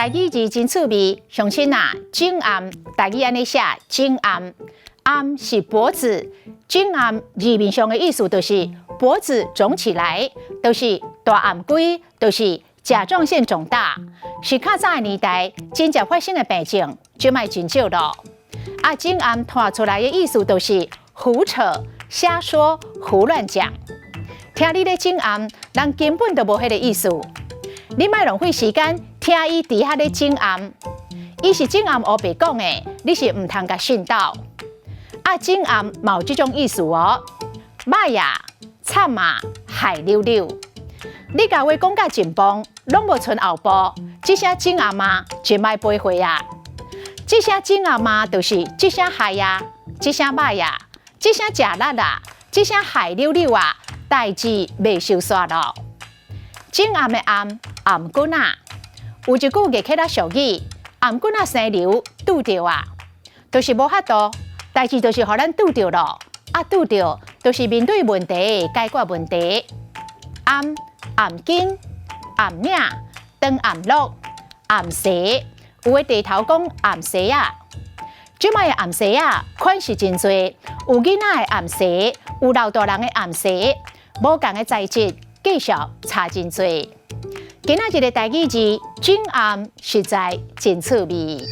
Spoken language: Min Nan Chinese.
台語字真趣味，鄉親啊，頸罨，台語按呢寫，頸罨，罨是脖子，頸罨字面上的意思就是脖子腫起來，就是大頷胿，就是甲狀腺腫大，是較早的年代真濟發生的病症，這擺真少囉。啊，頸罨拖出來的意思就是胡扯、瞎說、胡亂講。聽你咧頸罨，人根本就無彼個意思。你莫浪費時間聽伊佇遐咧頸罨，伊是頸罨烏白講的，你是毋通共信到。啊，頸罨嘛有這種意思哦，歹啊、慘啊、害溜溜。你共話講甲真棒，攏無賰後步，這聲頸罨啊，真歹背會啊。這聲頸罨啊，就是這聲害啊，這聲歹啊，這聲食力啊，這聲害溜溜啊，代誌袂收煞囉。頸罨的罨，頷頸仔，有一句月客仔俗語，頷頸仔生瘤拄著啊，就是無法度，代誌就是予咱拄著囉。啊，拄著就是面對問題，解決問題。罨、頷頸、頷領、長頷樂、頷蛇，有的地頭講頷蛇仔。這擺的頷蛇仔款式真濟，有囡仔的頷蛇，有老大人的頷蛇，無仝的材質，繼續差真濟。今仔日的台語字，頸罨實在真趣味。